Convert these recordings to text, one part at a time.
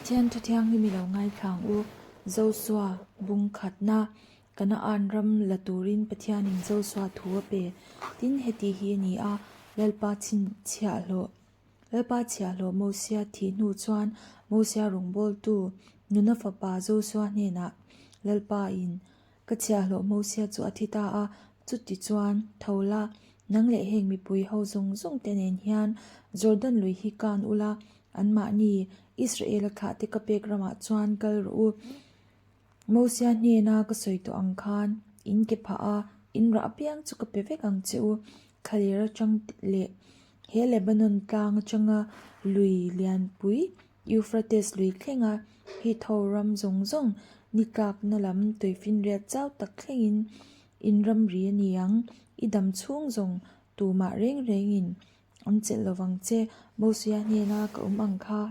Pathian thu thianghlim i lo ngaithla ang u. Josua bung khatna Kanaan ram la turin Pathianin Josua thu a pe. Tin, heti hi a ni a, Lalpa chhinchhiahhlawh Lalpa chhiahhlawh Mosia thih hnu chuan Mosia rawngbawltu Nuna fapa Josua hnenah Lalpain Ka chhiahhlawh Mosia chu a thi ta a, chuti chuan tho la, nang leh heng mipui ho zawng zawng te nen hian Jordan lui hi kan ula, anmahni Israela thlahte ka pek ramah chuan kal rawh u. Mosia hnena ka sawi tawh ang khan in ke phah a, in rah apiang chu ka pe vek ang che u. Thlaler atang leh he Lebanon tlang atanga lui lianpui Euphrates lui thlenga hi tho ram zawng zawng ni tlakna lam tuifinriat chau tak thlengin in ramri a ni ang. I dam chhung zawng tumah reng rengin an chelh lovang che. Mosia hnena ka awm ang kha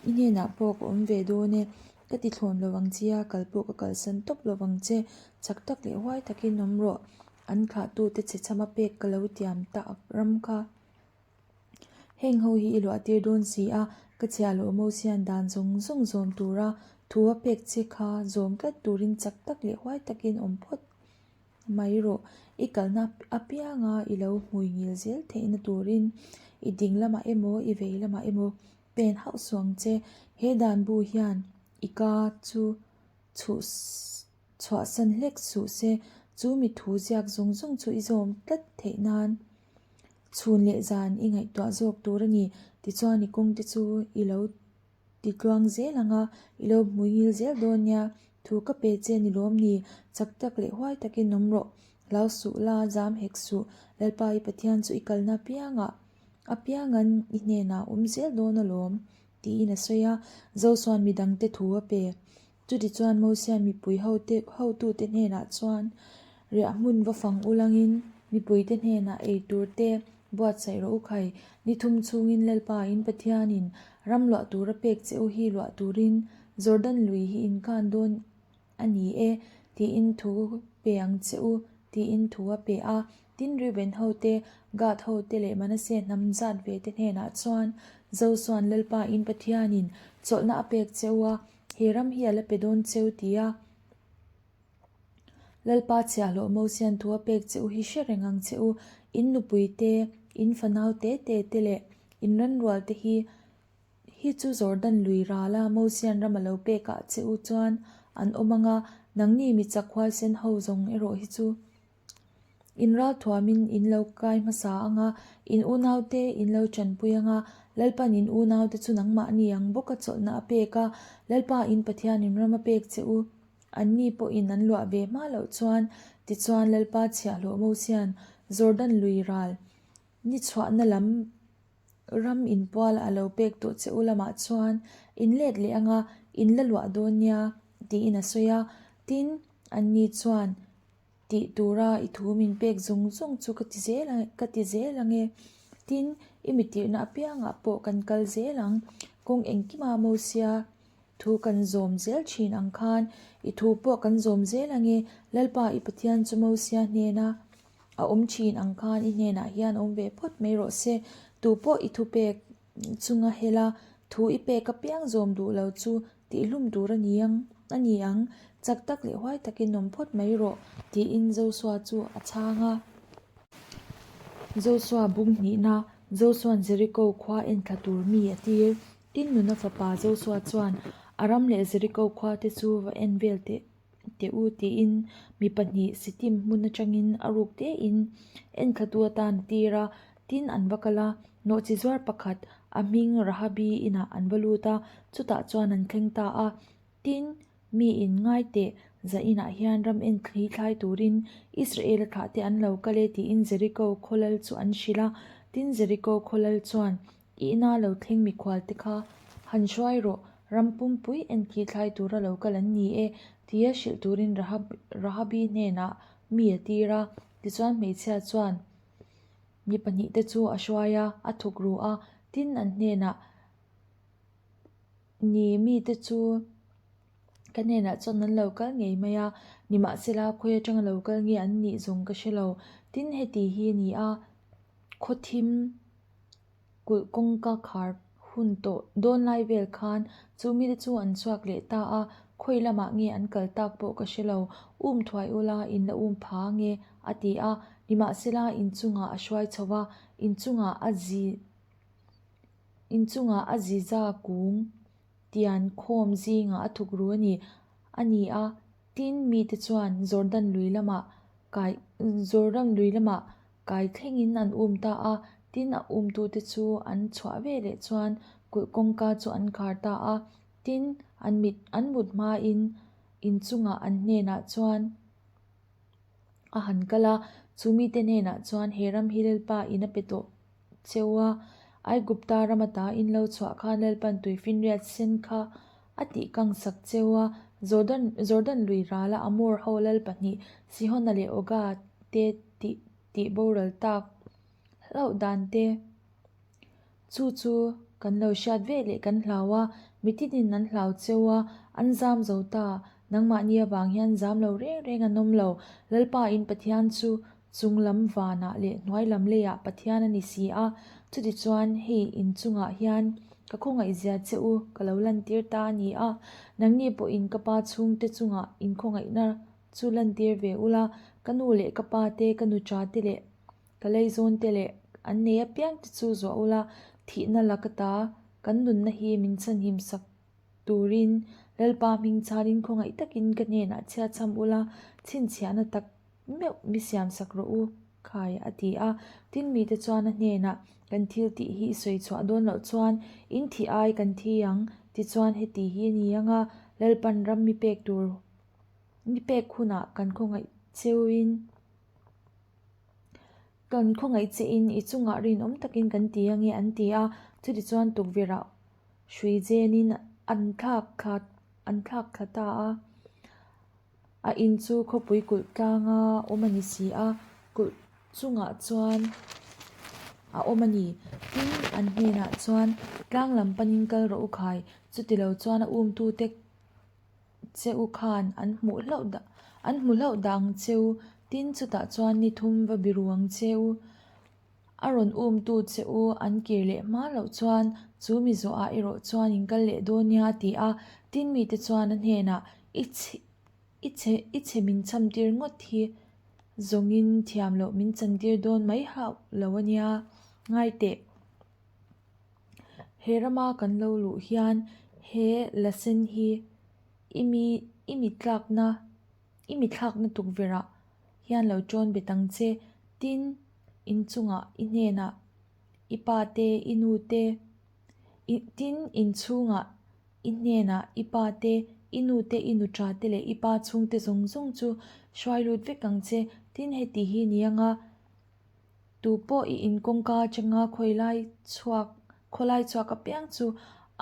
i hnenah pawh ka awm ve dawn e. Ka ti thlawn lovang che a, kal pawh ka kalsan tawp lovang che. Chak tak leh huai takin awm rawh. An thlahtute chhe chhama pek ka lo tiam tak ram kha. Heng ho hi i luah tir dawn si a, ka chhiahloh Mosian dan zawng zawng zawm tura thu a pek che kha zawm tlat turin chak tak leh huai takin awm phawt mai rawh. I kalna apianga i lo hmui ngil zel theihna turin i ding lamah emaw i vei lamah emaw pen hauh suang che. He dan bu hian i ka chu chhuh chhuahsan hlek suh se, chu mi thu ziak zawng zawng chu i zawm tlat theih nan chhun leh zan i ngaihtuah zawk tur a ni. Tichuan i kawngte chu i lo ti tluang zel ang a, i lo hmui ngil zel dawn nia. Thu ka pe che ni lawm ni, chak tak leh huai takin awm rawh. Hlau suh la, zam hek suh. Lalpa i Pathian chu i kalna apiangah apiangan i hnenah awm zel dawn alawm, tiin a sawi a. Zosuan midangte thu a pe. Chutichuan Mosian mipui hote hotute hnenah chuan riah hmun va fang ulangin mipuite hnenah ei turte buatsaih rawh u khai. Ni thum chhungin Lalpa in Pathianin ram luah tura pek che u hi luah turin Jordan lui hi in kan dawn a ni e tiin thu pe ang che u tiin thu a pe a. Tin Reuben hote, Gad hote leh Manasseh hnam zat ve te hnenah chuan Josuan Lalpa in Pathianin chawlhna a pek che u a, He ram hi a la pe dawn cheu ti a, Lalpa chhiahhlawh Mosian thu a pek che u hi hre reng ang che u. In nupui te, in fanau te te te leh in ranrual te hi hi chu Jordan lui ral a Mosian ram a lo pek ah che u chuan an awm ang a, nangni mi chak huaisen ho zawng erawh hi chu In ralthuamin in lo kai hmasa ang a, in unaute in lo tanpui ang a, Lalpan in unaute chu nangmahni ang bawka chawlhna a pek a, Lalpa in Pathianin ram a pek che u. Anni pawhin an luah ve hma loh chuan, tichuan Lalpa chhiahhlawh Mosian Jordan lui ral ni chhuahna lam ram inpual a lo pek tawh che u lamah chuan in let leh ang a, in la luah dawn nia, tiin a sawi a. Tin, anni chuan. Tih tura i thu min pek zawng zawng chu ka ti zel ang ka ti zel ang e. Tin, i mitirhna apiangah pawh kan kal zel ang. Kawng engkima Mosia thu kan zawm zel thin ang khan i thu pawh kan zawm zel ang e. Lalpa i Pathian chu Mosia hnena a awm thin ang khan i hnenah hian awm ve phawt mai rawh se. Tu pawh i thupek chunga hela thu i pek apiang zawm duh lo chu Tihhlum tur a ni ang, a ni ang, chak tak leh huai takin awm phawt mai rawh, tiin Joshua chu a chhang a. Joshua bung hnihna, Joshua'n Jeriko khua enthla tur mi a tir. Tin, nuna fapa Joshua chuan a ram leh Jeriko khua te chu va en vel teh teh u tiin mi pahnih Sittim hmun atangin a ruk tein enthlatu atan a tir a. Tin, an va kal a, nawhchi zuar pakhat a hming Rahabi inah an va lut a, chutah chuan an thleng ta a. Tin, mi in ngai teh, za inah hian ram en thli thlai turin Israela thlah te an lo kal e tiin Jeriko khaw lal chu an hrilh a. Tin, Jeriko khaw lal chuan, I ina lo thleng mikhual te kha han hruai rawh, ram pumpui en thli thlai tura lo kal an ni e, tia hrilh turin Rahabi hnenah mi a tir a. Tichuan hmeichhia chuan, Mi pahnihte chu a hruai a, a thuk ru a, tin an hnenah, Ni, mite chu ka hnenah chuan an lo kal ngei mai a, nimahsela khawi atanga lo kal nge an nih zawng ka hre lo. Tin, heti hi a ni a, khaw thim kulh kawngka khar. hun tawh dawn lai vel khan chu mite chu an chhuak leh ta a, khawi lamah nge an kal tak pawh ka hre lo, um thuai ula in la um pha nge a ti a, nimahsela inchungah a hruai chho va, inchungah a zi inchungah a ziza kung tian khawm zingah a thuk ru a ni a ni a, tin mite chuan Jordan lui lamah kai Jordan lui lamah Kai thlengin an um ta a, tin a umtute chu an chhuah ve leh chuan kulh kawngka chu an khar ta a, tin an mit an mut hmain inchungah an hnenah chuan a han kal a, chu mite hnenah chuan he ram hi Lalpa in a pe tawh cheu a, Aigupta ram ata in lo chhuah khan Lalpan tuifinriat sen kha A tih kang sak cheu a, Jordan Jordan lui rala Amor ho lal pahnih Sihona leh Oga te tih tih boral tak hlauh dan te chu chu kan lo hriat ve leh kan hlau a, mitinin an hlau cheu a, an zam zo ta, nangmahni avang hian zam lo reng reng an awm lo, Lalpa in Pathian chu Chung lam vanah leh hnuai lam leiah Pathian a ni si a, chutichuan hei inchungah hian ka khawngaihzia che u ka lo lantir ta a ni a, nangni pawhin ka pa chhungte chungah inkhawngaihna chu lantir ve ula, ka nu leh ka pa te, ka nucha te leh ka leizawn te leh an nei apiang te chu zuah ula, thihna laka ta kan nunna hi min chhanhim sak turin Lalpa hming chhanin khawngaih takin ka hnenah chhiatchham ula, chhinchhiahna tak meuh mi siam sak rawh u, khai a ti a. Tin mite chuan a hnenah, Kan thil tih hi i sawi chhuah dawn loh chuan in thih ai kan thi ang, tichuan heti hi a ni ang a, Lalpan ram mi pek tur mi pek hunah kan khawngaih cheuin kan khawngaih chein i chungah rinawm takin kan ti ange an ti a. Chutichuan tukverhah hrui jenin an thlak thla an thlak thla ta a. A in chu khawpui kulh tlanga awm a ni si a, kulh chungah chuan a awm a ni. Tin, an hnenah chuan tlang lam panin kal rawh u khai, chutilo chuan a umtute che u khan an hmuh hlauh dah an hmu hlauh dah ang che u. Tin, chutah chuan ni thum va biru ang che u. A rawn umtu che u an kir leh hma loh chuan chu mi zawhah erawh chuan in kal leh dawn nia a ti a. Tin mite chuan a hnenah, I chhe, i chhe, i chhe min cham tir ngawt hi zawngin thiam loh min chan tir dawn mai hauh lo a nia. Ngai teh. He rama kan lo luh hian he la sen hi i mi, i mi tlakna, i mi thlakna tukverhah hian lo ṭawn bet ang che. Tin, inchungah i hnenah i pa te, i nu te, i tin, inchhungah i hnenah i pa te, i nu te, i nuṭa te leh i pa chhungte zawng zawng chu hruai lut vek ang che. Tin, heti hi ni anga tu pawh i in kawngka atanga khawilai chhuak, khawlai chhuak apiang chu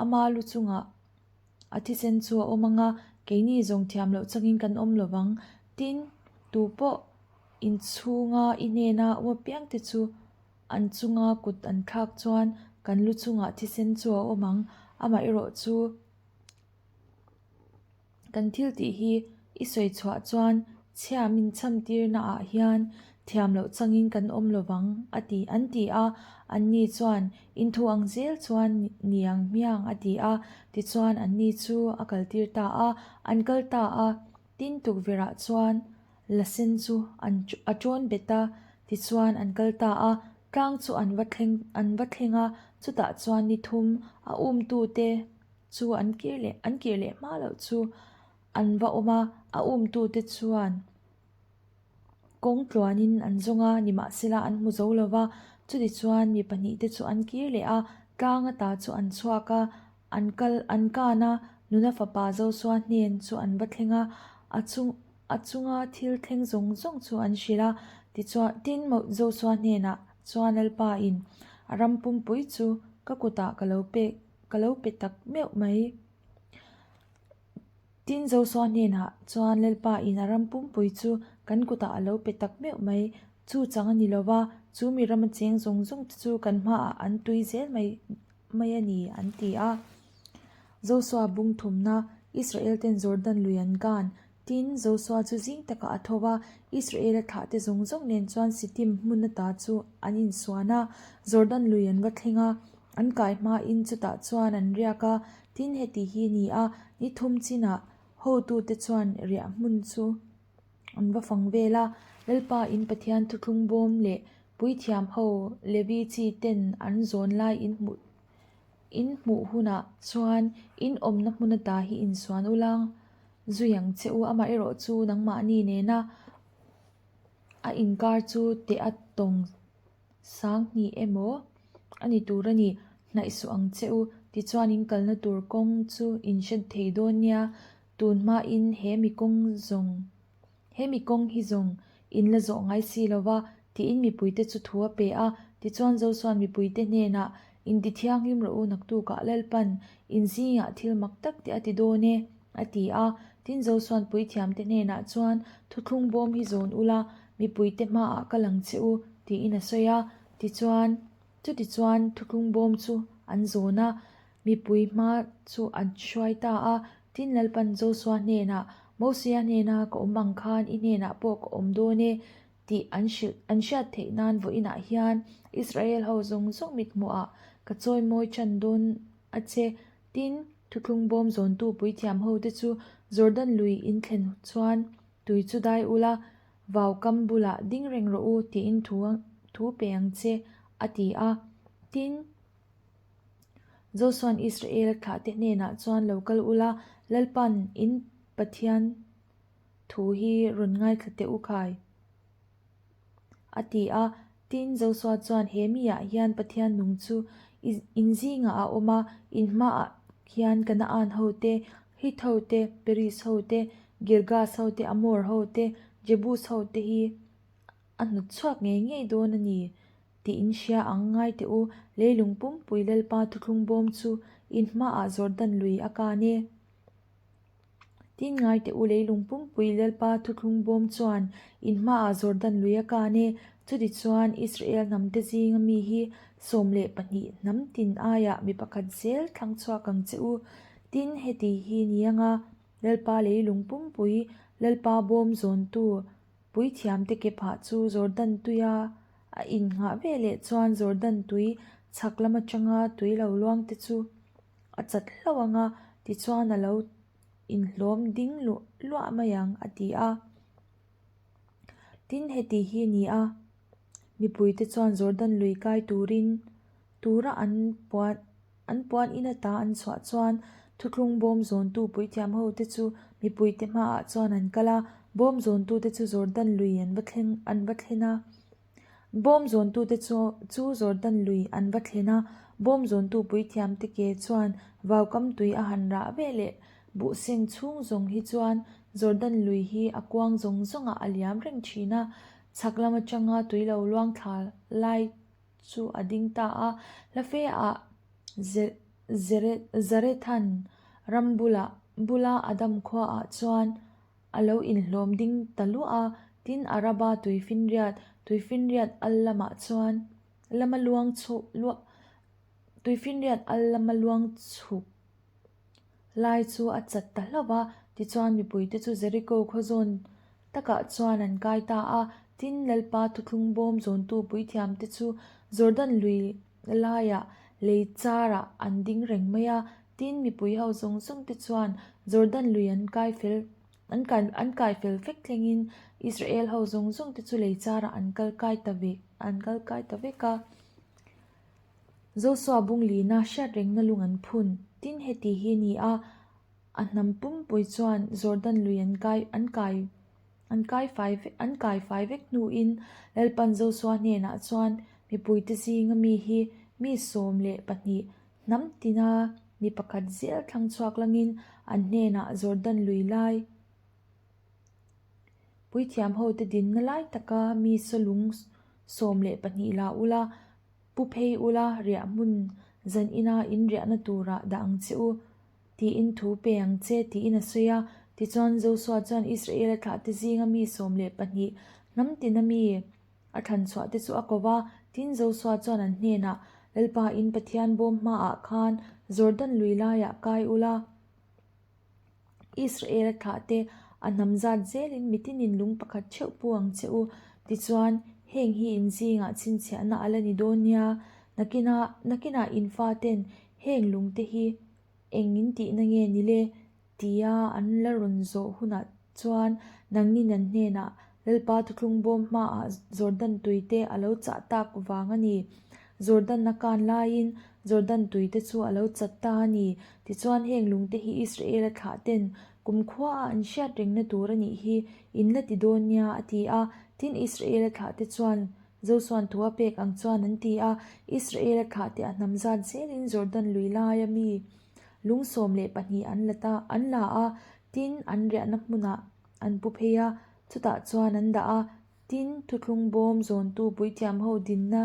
ama lu chungah A thisen chu a awm ang a, keini zawng thiam loh changin kan awm lo vang. Tin, tu pawh inchhunga i hnena awm apiangte chu an chunga kut an thlak chuan kan lu chungah thisen chu a awm ang. Amaherawh chu kan thil tih hi i sawi chhuah chuan chhia min chham tirna ah hian thiam loh changin kan awm lo vang a ti an ti a, anni chuan inthu ang zel chuan ni ang hmiang a ti a, tichuan anni chu a kal tir ta a, an kal ta a, tin tukverh ah chuan la sen chu an a tawn bet a, tichuan an kal ta a, tlang chu an va thleng an va thleng a, chutah chuan ni thum a umtu te chu an kir leh an kir leh hma loh chu an va awm a, a umtute chuan kawng tluanin an zawng a, nimahsela an hmu zo lo va, chutichuan mi pahnihte chu an kir leh a, tlang ata chu an chhuak a, an kal an kan a, nuna fapa Josua hnen chu an va thleng a, a chung a chunga thil thleng zawng zawng chu an hrilh a, tichuan tin Josua hnenah chuan Lalpa in a ram pumpui chu ka kutah ka lo pek ka lo pe tak meuh mai. Tin Josua hnenah chuan Lalpa in a ram pumpui chu kan kutah a lo pe tak meuh mai. Chu chang a ni lo va, chu mi rama cheng zawng zawng te chu kan hmaah an tui zel mai mai a ni, an ti a. Josua bung thumna Israel ten Jordan lui an kan. Tin, Josua chu zing takah a tho va, Israel-a thlah te zawng zawng nen chuan Sittim hmun ata chu an insuan a, Jordan lui an va thleng a. An kai hmain chutah chuan an riak a, tin heti hi ni a, ni thum chinah hotute chuan riah hmun chu an va fang vel a. Lalpa in Pathian thuthlung bawm leh puithiam ho Levi chi ten an zawn lai in hmuh in hmuh hunah chuan in awmna hmun ata hi insuan ula zui ang che u. Amaherawh chu nangmahni nena a inkar chu teh a tawng 2000 emaw a ni tur a ni, hnaih suh ang che u, tichuan in kalna tur kawng chu in hre thei dawn nia, tun hmain he mi kawng zawng he mi kawng hi zawng in la zawh ngai si lo va, tiin mipuite chu thu a pe a, tichuan Josua'n mipuite hnenah, Inti thianghlim rawh u naktukah Lalpan in zingah thil mak tak te a ti dawn e, a ti a, tin Josua'n puithiamte hnenah chuan, Thuthlung bawm hi zawn ula, Mipuite hmaah ka lang che u, tiin a sawi a. Tichuan, chutichuan thuthlung bawm chu an zawn a, mipui hma chu an hruai ta a. Tin, Lalpan Josua hnenah, Mosia hnena ka awm ang khan i hnenah pawh ka awm dawn e, tih an hrilh an hriat theih nan vawiinah hian Israel ho zawng zawng mithmuhah ka chawimawi ṭan dawn a che. Tin, thuthlung bawm zawntu puithiam hote chu Jordan lui in thlen chuan tui chu dai ula, Vau kam bulah ding reng rawh u tiin thu thu pe ang che, a ti a. Tin, Josua'n Israela thlahte hnenah chuan lo kal ula, Lalpa'n in Pathian thu hi rawn ngaithla teh u khai, a ti a. Tin, Josua chuan he miah hian Pathian nung chu in zingah a awm a, in hmaah hian Kanaan hote, Hit hote, Peris hote, Girgas hote, Amor hote, Jebus hote hi a hnut chhuak ngei ngei dawn a ni tih in hria ang ngai teh u, leilung pumpui Lalpa thuthlung bawm chu in hmaah Jordan lui a kan e. Tin ngai teh u leilung pumpui Lalpa thuthlung bawm chuan in hmaah Jordan lui a kan e. Chutichuan Israel hnamte zinga mi hi 12 hnam tin aiah mi pakhat zel thlang chhuak ang che u. Tin heti hi ni anga Lalpa leilung pumpui Lalpa bawm zawntu puithiamte ke phah chu Jordan tuia a innghah veleh chuan Jordan tui chhak lam atanga tui lo luangte chu A chat hlauh ang a, tichuan a lo inhlawm ding luah luah mai ang, a ti a. Tin, heti hi a ni a, mipuite chuan Jordan lui kai turin tura an puan an puan in ata an chhuah chuan thuthlung bawm zawntu puithiam hote chu mipuite hmaah chuan an kal a, bawm zawntute chu Jordan lui an va thleng an va thlen a. Bawm zawntute chu chu Jordan lui an va thlen a, bawm zawntu puithiamte ke chuan vaukam tui a han rah ve leh buh seng chhung zawng hi chuan Jordan lui hi a kuang zawng zawngah a liam reng thin a, chhak lam atanga tui lo luang thla lai chu a ding ta a, hlafe ah Zarethan ram bulah bula Adam khuaah chuan A lo inhlawm ding ta luah a, tin Araba tuifinriat, tuifinriat al lamah chuan lama luang chhuk luah tuifinriat al lama luang chhuk lai chu a chat ta hlauh va, tichuan mipuite chu Jeriko khaw zawn takah chuan an kai ta a, tin Lalpa thuthlung bawm zawntu puithiamte chu Jordan lui laiah lei charah an ding reng mai a, tin mipui ho zawng zawng te chuan Jordan lui an kai fel an kai an kai fel vek thlengin Israel ho zawng zawng te chu lei charah an kal kai ta vek an kal kai ta vek a. Josua bung lina hriat rengna lung an phun tin heti hi a ni a, a hnam pumpui chuan Jordan lui an kai an kai An kai fai vek an kai fai vek hnuin Lalpan Josua hnenah chuan mipuite zinga mi hi mi 12 hnam tina mi pakhat zel thlang chhuak langin an hnenah Jordan lui lai puithiam hote dinna lai taka mi sawlung 12 la ula pu phei ula riah hmun zan ina in riahna turah dah ang che u. Tiin thu pe ang che, tiin a sawi a. Tichuan, Josua chuan Israela thlahte zinga mi 12 hnam tina mi a thlan chhuahte chu a ko va. Tin, Josua chuan an hnenah, Lalpa in Pathian bawm hmaah khan Jordan lui laiah kai ula, Israela thlahte a hnam zat zelin mitinin lung pakhat theuh pu ang che u. Tichuan, heng hi in zingah chhinchhiahna a la ni dawn nia. Nakinah, nakinah in faten heng lungte hi eng in tihna nge ni le? Tia an la rawn zawh hunah chuan nangni nan hnenah Lalpa thuthlung bawm hmaah Jordan tuite a lo chah tak vang a ni. Jordan a kan laiin Jordan tuite chu a lo chat ta a ni. Tichuan heng lungte hi Israel-a thlah ten kumkhuaah an hriat rengna tur a nih hi in la ti dawn nia a ti a. Tin Israel-a thlahte chuan Josua'n thu a pek ang chuan an ti a. Israel-a thlahte a hnam zat zelin Jordan lui laia mi Lung 12 an la ta, an la a, tin, an riahna hmunah an pu phei a, chutah chuan an dah a, tin, thuthlung bawm zawntu puithiam ho dinna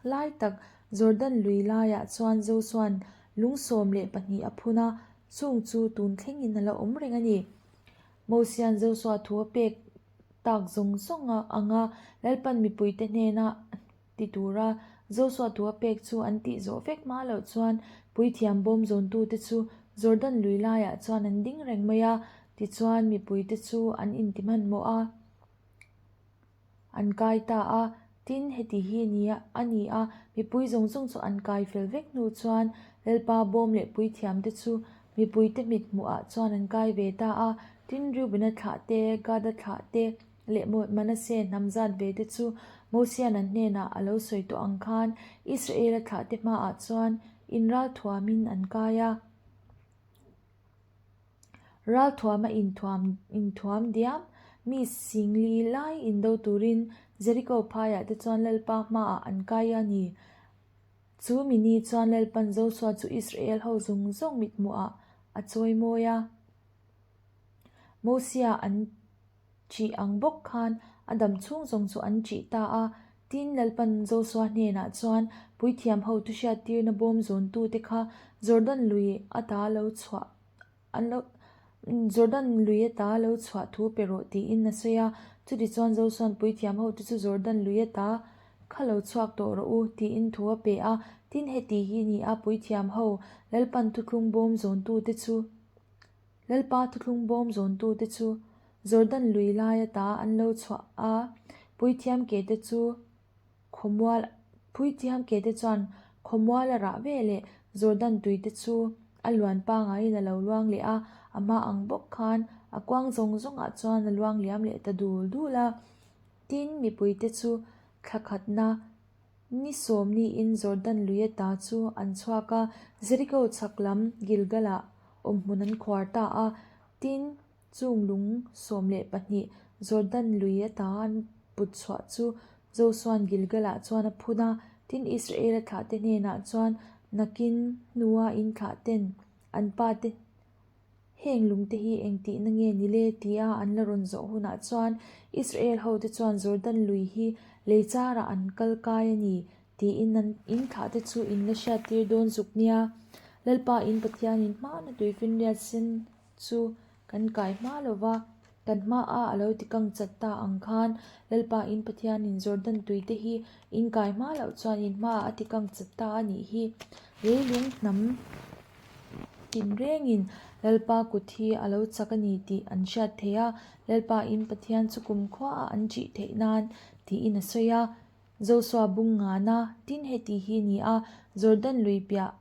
lai tak Jordan lui laiah chuan Josua'n lung 12 a phun a, chung chu tun thlengin a la awm reng a ni. Mosia'n Josua thu a pek tak zawng zawng anga Lalpan mipuite hnena ti tura Joshua tua pek chu an tih zawh vek hma loh chuan puithiam bawm zawntute chu Jordan lui laiah chuan an ding reng mai a, tichuan mipuite chu an inti hmanhmawh a, an kai ta a. Tin, heti hi nia a ni a, mipui zawng zawng chu an kai fel vek hnu chuan Lalpa bawm leh puithiamte chu mipuite mit hmuhah chuan an kai ve ta a. Tin, Reubena thlah te, Gada thlah te, leh Manase hnam zat ve te chu Mosia'n an hnenah a lo sawi tawh ang khan Israela thlahte hmaah chuan inralthuamin an kai a. Ralthuama inthuam inthuam diam mi singli lai indo turin Jeriko phaiah te chuan Lalpa hmaah an kai a ni. Chu mi ni chuan Lalpan Josua chu Israel ho zawng zawng mithmuhah a chawimawi a. Mosia an Ṭih ang bawk khan a dam chhung zawng chu an ṭih ta a. Tin, Lalpan Josua hnenah chuan, Puithiam ho thuhriattirna bawm zawntute kha Jordan lui ata lo chhuah an lo Jordan lui ata lo chhuah thu pe rawh tiin a sawi a. Chutichuan Josua'n puithiam hote chu Jordan lui ata kha lo chhuak tawh rawh u tiin thu a pe a. Tin, heti hi ni a puithiam ho Lalpan thuthlung bawm zawntute chu Lalpa thuthlung bawm zawntute chu Jordan lui lai ata an lo chhuah a, puithiam kete chu khawmual puithiam kete chuan khawmual a rah ve leh Jordan tuite chu a luan pangaiin a lo luang leh a, a hma ang bawk khan a kuang zawng zawngah chuan a luang liam leh ta dul dul a. Tin, mipuite chu thla khatna Ni sawmniin Jordan lui ata chu an chhuak a, Jeriko chhak lam Gilgal-ah awmhmun an khuar ta a. Tin, chung lung 12 Jordan lui ata an put chhuah chu Josua'n Gilgal-ah chuan a phun a. Tin, Israel-a thlahte hnenah chuan nakin hnua in thlahten an pate Heng lungte hi engtihna nge ni le? tia an la rawn zawh hunah chuan Israel hote chuan Jordan lui hi lei charah an kal kai a ni tiin an in thlahte chu in la hriattir dawn zuk nia. Lalpa in Pathianin hmana tuifinriat sen chu kan kai hma lo va, kan hmaah a lo tikang chat ta ang khan Lalpa in Pathianin Jordan tuite hi in kai hma loh chuan in hmaah a tikang chat ta a nih hi. Leilung hnam. Tinrengin Lalpa kut hi a lo chak a ni tih an hriat theih a, Lalpa in Pathian chu kumkhuaah an ṭih theih nan tiin a sawi a. Josua bung ngana tin heti hi ni a, Jordan lui piah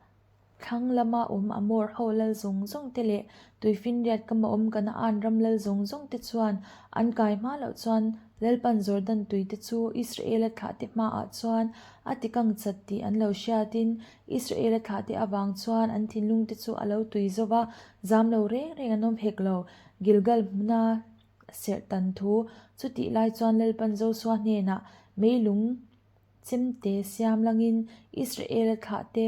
thlang lama awm Amor ho lal zawng zawng te leh Tuifinriat kama awm Kanaan ram lal zawng zawng te chuan an kai hma loh chuan Lalpan Jordan tuite chu Israela thlahte hmaah chuan a tikang chat tih an lo hriatin Israela thlahte avang chuan an thinlungte chu a lo tui zo va, zam lo reng reng an awm hek lo. Gilgal hmuna serh tan thu chutih lai chuan Lalpan Josua hnenah meilung chemte siam langin Israela thlahte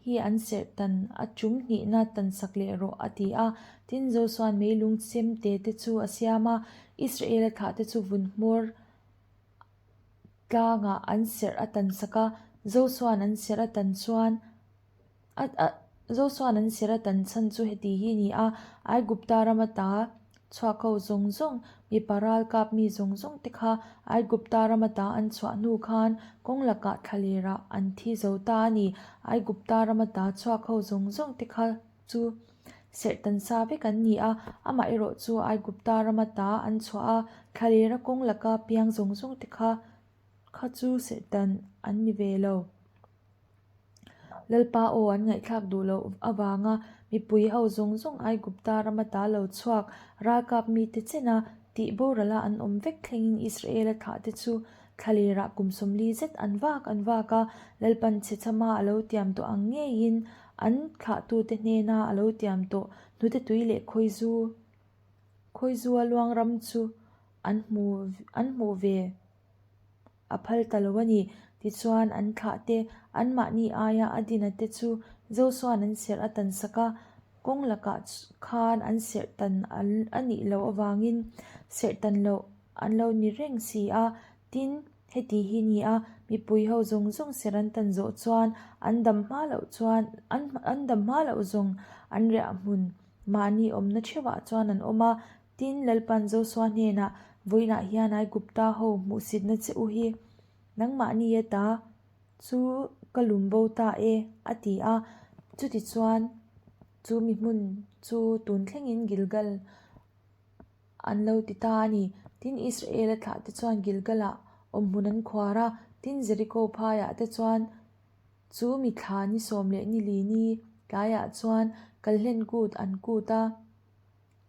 hi an serh tan a tum hnihna tan sak leh rawh a ti a. Tin, Josua'n meilung chemte te chu a siam a, Israela thlahte chu vun hmawr tlangah an serh a tan sak a, Josua'n an serh a tan chuan Josua'n an serh a tan chhan chu heti hi a ni a, Aigupta rama ta chhuak ho zawng zawng, mipa ral kap mi zawng zawng te kha Aigupta rama ta an chhuah hnu khan kawng lakah thlalerah an thi zo ta a ni. Aigupta rama ta chhuak ho zawng zawng te kha chu serh tan sa vek an ni a, amaherawh chu Aigupta rama ta an chhuah a, thlalera kawng laka piang zawng zawng te kha kha chu serh tan an ni ve lo. Lalpa aw an ngaihthlak duh loh avanga mipui ho zawng zawng Aigupta rama ta lo chhuak ralkap mite chena tih borala an awm vek thlengin Israela thlahte chu thlalerah kum 40 zet an vak an vak a, Lalpan chhechama a lo tiam tawh ang ngeiin an thlahtute hnena a lo tiam tawh hnute tui leh khawizu khawizua luang ram chu an hmu an hmuh ve. A phal ta lo a ni. Tichuan, an thlah te, anmahni aia a dina te chu Josua'n an serh a tan sak a, kawng lakah khan an serh tan a nih loh avangin serh tan loh an lo ni reng si a. Tin, heti hi ni a, mipui ho zawng zawng serh an tan zawh chuan an dam hma loh chuan an dam hma loh zawng an riah hmun mahni awmna theuhah chuan an awm a, Tin, Lalpan Josua hnenah, Vawiinah hian Aigupta ho hmuhsitna che u hi nangmahni ata chu ka lum bo ta e, a ti a. Chutichuan, chu mi hmun chu tun thlengin Gilgal an lo ti ta a ni. Tin, Israela thlahte chuan Gilgalah awmhmun an khuar a, tin, Jeriko phaiah te chuan chu mi thla ni sawm leh ni li ni tlaiah chuan Kalhlen kut an kut a.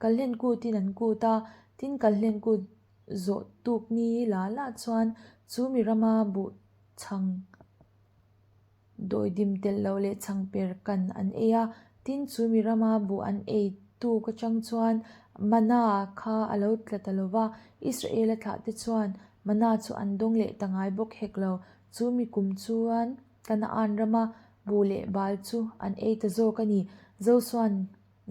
Kalhlen kutin an kut a, tin kalhlen kut zawh tuk ni la la chuan chu mi rama buh chhang dawidim telh loh leh chhang per kan an ei a, tin chu mi rama buh an ei tuk atang chuan mana kha a lo tla ta lo va, Israela thlahte chuan mana chu an dawng leh ta ngai bawk hek lo, chu mi kum chuan Kanaan rama buh leh bal chu an ei ta zawk a ni, Josua'n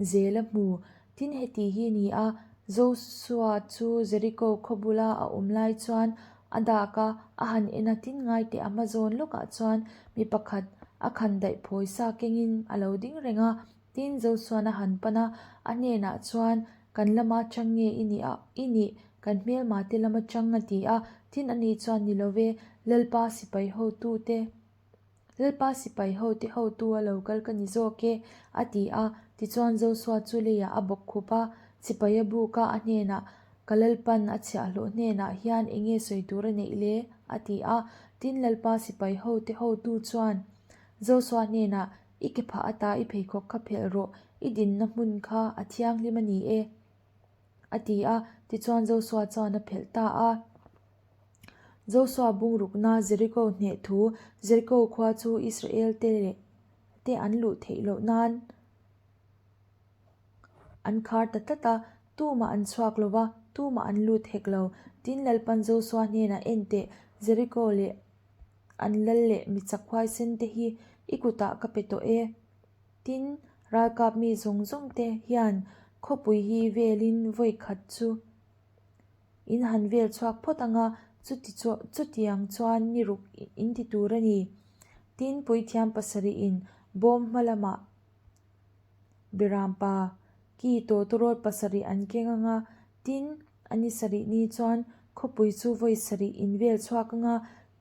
zel a hmu. Tin heti hi ni a, Josua chu Jeriko khaw bula a awm lai chuan a dak a, a han en a, tin ngai teh a hma zawn lawkah chuan mi pakhat a khan daih phawi sa kengin a lo ding reng a. Tin Josua'n a han pan a, a hnenah chuan, Kan lama chang nge i nih a, i nih, kan hmelma te lama chang a ti a. Tin ani chuan, Ni lo ve, Lalpa sipai hotute. Lalpa sipai hote hotu a lo kal ka ni zawk e, a ti a. Tichuan Josua chu leiah a bawk khup a, sipai a buk a, a hnenah, Ka Lalpan a chhiahhlawh hnenah hian eng nge sawi tur a neih le? a ti a. Tin, Lalpa sipai hote hotu chuan Josua hnenah, I ke phah ata i pheikhawk kha phelh rawh, i dinna hmun kha a thianghlim a ni e, a ti a. Tichuan Josua chuan a phelh ta a. Josua bungrukna Jeriko hneh thu Jeriko khua chu Israel te leh te an luh theih loh nan an khar ta tlat a, tumah an chhuak lo va, tumah an lut hek lo. Tin, Lalpan Josua hnenah en teh, Jeriko leh an lal leh mi chak huaisen te hi i kutah ka pe tawh e. Tin, ralkap mi zawng zawng te hian khawpui hi velin vawi khat chu In han vel chhuak phawt ang a, chuti chu chutiang chuan ni ruk in ti tur a ni. Tin, puithiam pasarihin bawm hma lamah Berampa ki tawtawrawt pasarih an keng ang a, tin, a ni sarih ni chuan khawpui chu vawi sarih in vel chhuak ang a,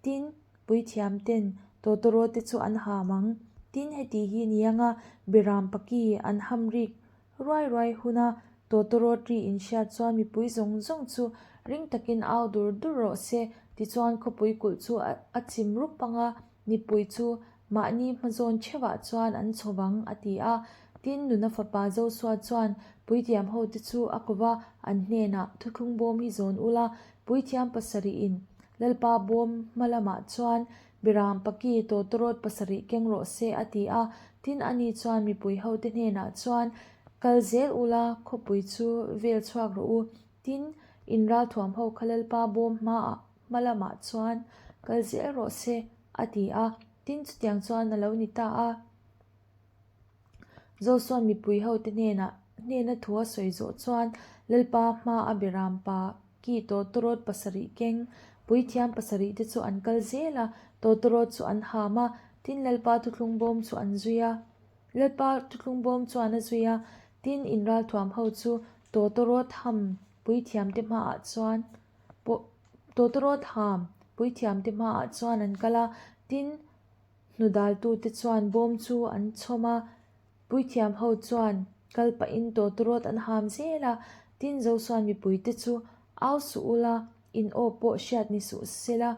tin, puithiam ten tawtawrawt te chu an ham ang. Tin, heti hi ni ang a, Berampa ki an ham rik Ruai ruai huna tawtawrawt ri inhriat chuan mipui zawng zawng chu ring takin au dur dur rawh se, tichuan khawpui kulh chu a chim rup ang a, mipui chu mahni hmazawn theuhah chuan an chho vang, a ti a. Tin, nuna fapa Josua chuan puithiam hote chu a ko va, an hnenah, Thuthlung bawm hi zawn ula, puithiam pasarihin Lalpa bawm hma lamah chuan Biram paki tawtawrawt pasarih keng rawh se a ti a, tin ani chuan mipui hote hnenah chuan, Kal zel ula, khawpui chu vel chhuak rawh u, tin in ralthuam ho kha Lalpa bawm hmaah hma lamah chuan kal zel rawh se a ti a, tin chutiang chuan a lo ni ta a. Josua'n mipui hote hnenah hnena thu a sawi zawh chuan Lalpa hma a Biram pa ki tawtawrawt pasarih keng puithiam pasarih te chu an kal zel a, tawtawrawt chu an ham a, tin Lalpa thuthlung bawm chu an zui a. Lalpa thuthlung bawm chuan a zui a, tin in ralthuam ho chu tawtawrawt ham puithiam te hmaah chuan pawh tawtawrawt ham puithiam te hmaah chuan an kal a, tin Hnudaltute chuan bawm chu an chhawm a, puithiam ho chuan kal pahin tawtawrawt an ham zel a, tin Josua'n mipuite chu au suh ula, in aw pawh hriat ni suh sela,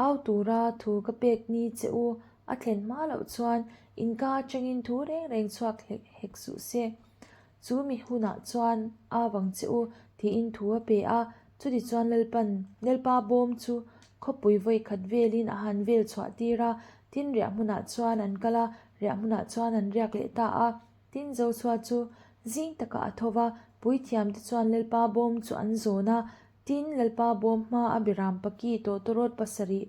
au tura thu ka pek ni che u a thlen hma loh chuan In ka atangin thu reng reng chhuak hek suh se. Chu mi hunah chuan a vang che u, tiin thu a pe a. Chutichuan Lalpan Lalpa bawm chu khawpui vawi khat velin a han vel chhuah tir a, tin riah hmunah chuan an kal a, riah hmunah chuan an riak leh ta a. Tin Joshua chu zing takah a tho va, puithiamte chuan Lalpa bawm chu an zawn a, tin Lalpa bawm hma a biram paki tawtawrawt pasarih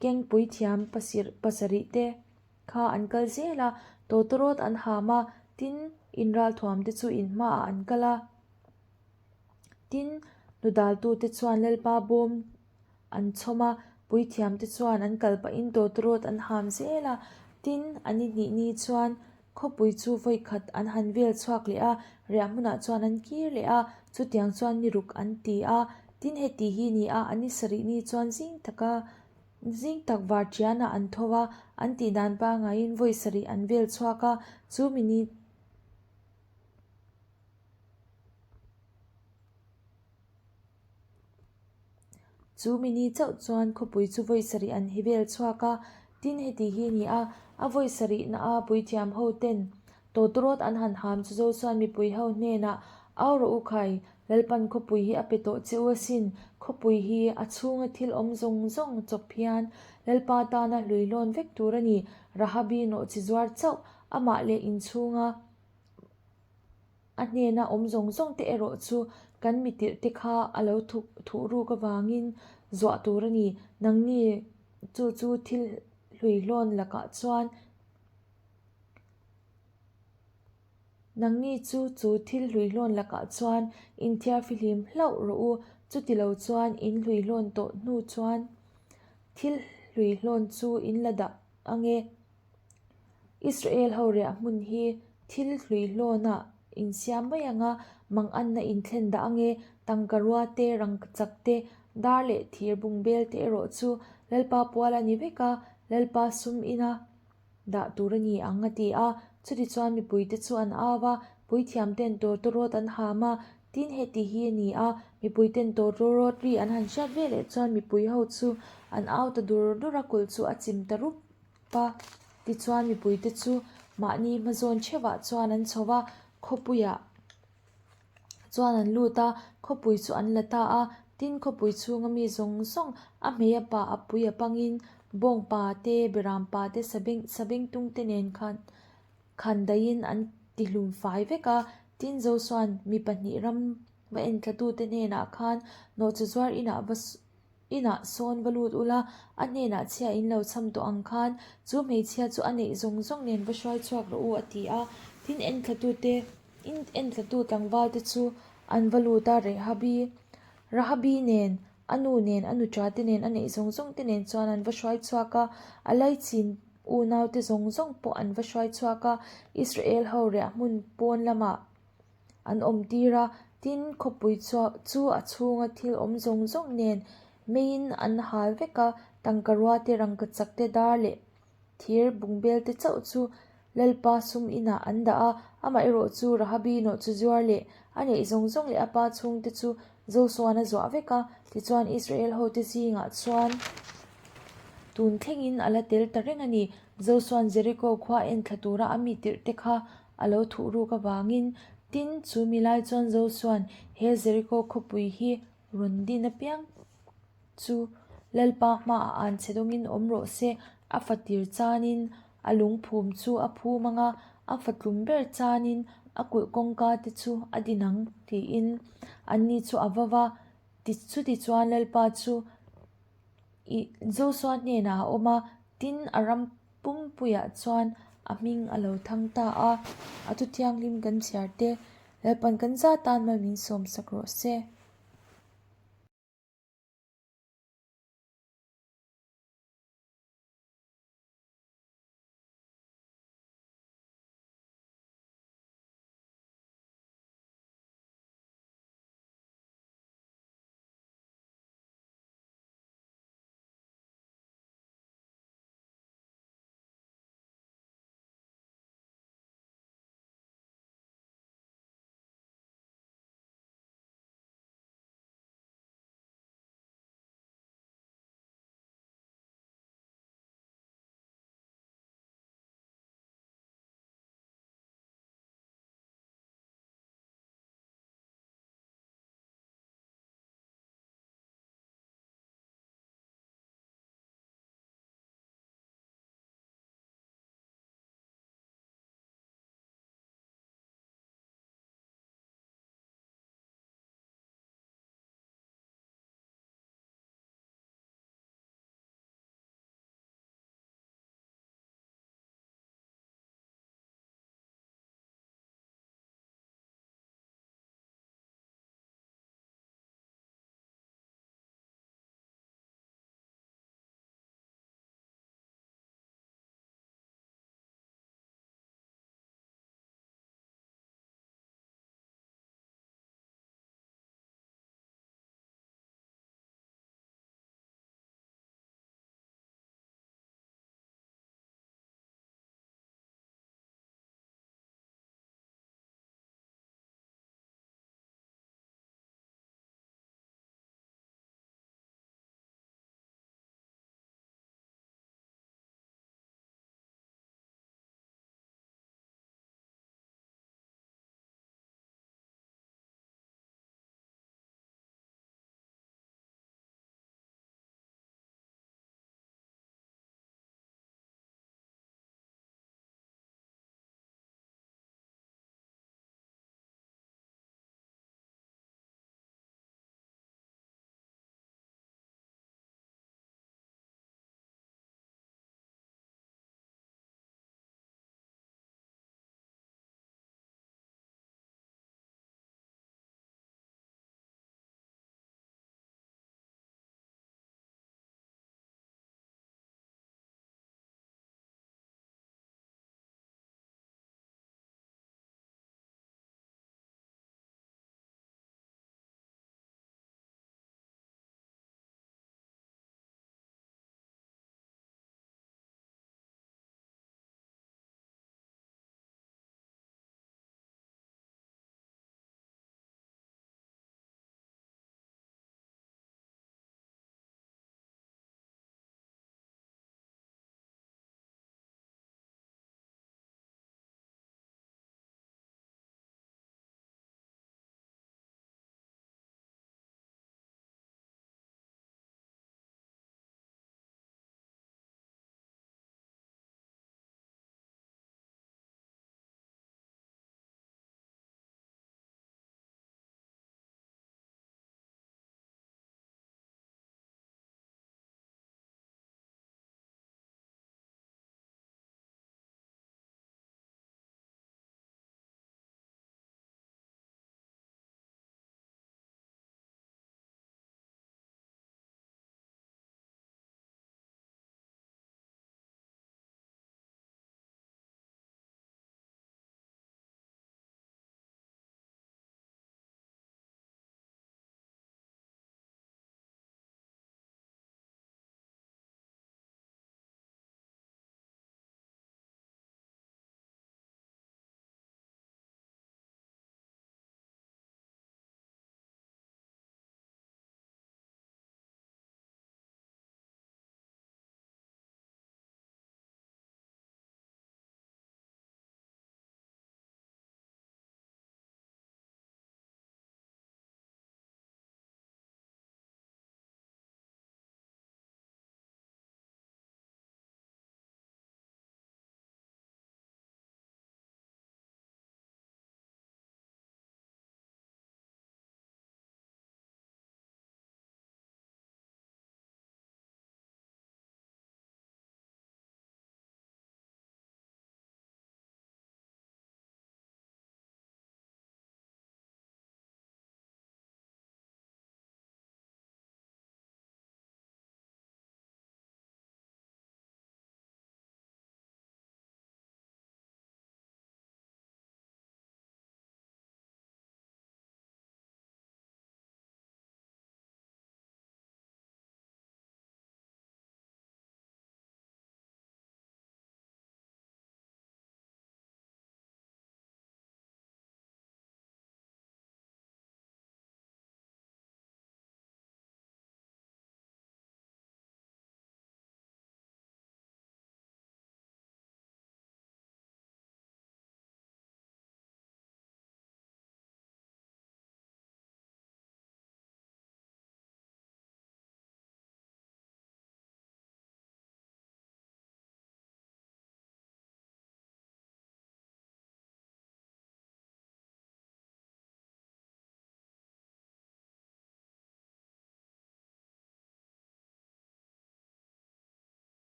keng puithiam pasarih te kha an kal zel a, tawtawrawt an ham a, tin inralthuamte chu in hmaah an kal a. Tin, nudaltute chuan Lalpa bawm an chhawm a, puithiamte chuan an kal pahin tawtawrawt an ham zel a. Tin, a ni hnih ni chuan khawpui chu vawi khat an han vel chhuak leh a, riah hmunah chuan an kir leh a, chutiang chuan ni ruk an ti a. Tin, heti hi ni a, a ni sarih ni chuan zing taka zing tak var ṭianah an tho a, an tih dan pangaiin vawi sarih an vel chhuak a, chu mi ni. Chu mi ni chauh chuan khawpui chu vawi sarih an hi vel chhuak a, tin heti hi a ni a, a vawi sarih na a puithiam ho ten tawtawrawt an han ham chu zo chuan mipui ho hnenah Au rawh u khai, Lalpan khawpui hi a pe tawh che u asin, khawpui hi a chhunga thil awm zawng zawng chawp hian Lalpa tana hluihlawn vek tur a ni, Rahabi nawhchi zuar chauh amah leh inchhunga A hnena awm zawng zawng te erawh chu kan mitirh te kha a lo thuh ruk avangin zuah tur a ni. Nangni chu chu thil hluihlawn lakah chuan Nangni chu chu thil hluihlawn lakah chuan inthiar fihlim hlauh rawh u. Chuti lo chuan in hluihlawn tawh hnu chuan thil hluihlawn chu in la dah ang e. Israel ho riah hmun hi thil hluihlawnah insiam mai ang a, manganna inthlen dah ang e, tangka rua te, rangkachak te, dar leh thir bungbel te erawh chu Lalpa pual a ni vek a, Lalpa sum ina dah tur a ni ang a ti a. Chutichuan mipuite chu an au a, puithiamten tawtawrawt an ham a, tin heti hi a ni a, mipuiten tawtawrawt ri an han hriat veleh chuan mipui ho chu an au ta dur dur a, kulh chu a chim ta rup. Pa, tichuan mipuite chu mahni hmazawn theuhah chuan an chho va, khawpuiah chuan an lut a, khawpui chu an la ta a, tin khawpui chhunga mi zawng zawng a hmei a pa a pui a pangin bawngpa te, beram pa te, sabeng sabengtung te nen khan khan daihin an tihlum fai vek a, tin Josua'n mi pahnih ram va enthlatute hnenah khan nawhchi zuar inah va Inah sawn va lut ula, a hnenah chhia in lo cham tawh ang khan chu hmeichhia chu a neih zawng zawng nen va hruai chhuak rawh u a ti a. Tin enthlatute in enthlatu tlangvalte chu an va lut a, Rehabi Rahabi nen, a nu nen, a nuṭate nen, a neih zawng zawng te nen chuan an va hruai chhuak a, a laichin unaute zawng zawng pawh an va hruai chhuak a, Israel ho riah hmun pawn lamah An awm tir a, tin khawpui chu a chhunga thil awm zawng zawng nen meiin an hal vek a, tangka rua te, rangkachak te, dar leh thir bungbel te chauh chu Lalpa sum inah an dah a, amaherawh chu Rahabi nawhchu zuar leh a neih zawng zawng leh a pa chhungte chu Josua'n a zuah vek a, tichuan Israel hote zingah chuan tun thlengin a la tel ta reng a ni. Josua'n Jeriko khua enthla tura a mi tirh te kha a lo thuh ruk avangin tin chu mi lai chuan Josua'n he Jeriko khawpui hi rawn din apiang chu Lalpa hmaah an che dawngin awm rawh se, a fatir chanin a lungphum chu a phum ang a, a fatlum ber chanin a kulh kawngka te chu a din ang tiin anni chu a va va. Chuti chuan Lalpa chu i Josua hnenah a awm a, tin a ram Pumpuiah chuan a hming a lo thang ta a, a thu thianghlim kan chhiar te Lalpan kan za tan mai min sawmsak rawh se.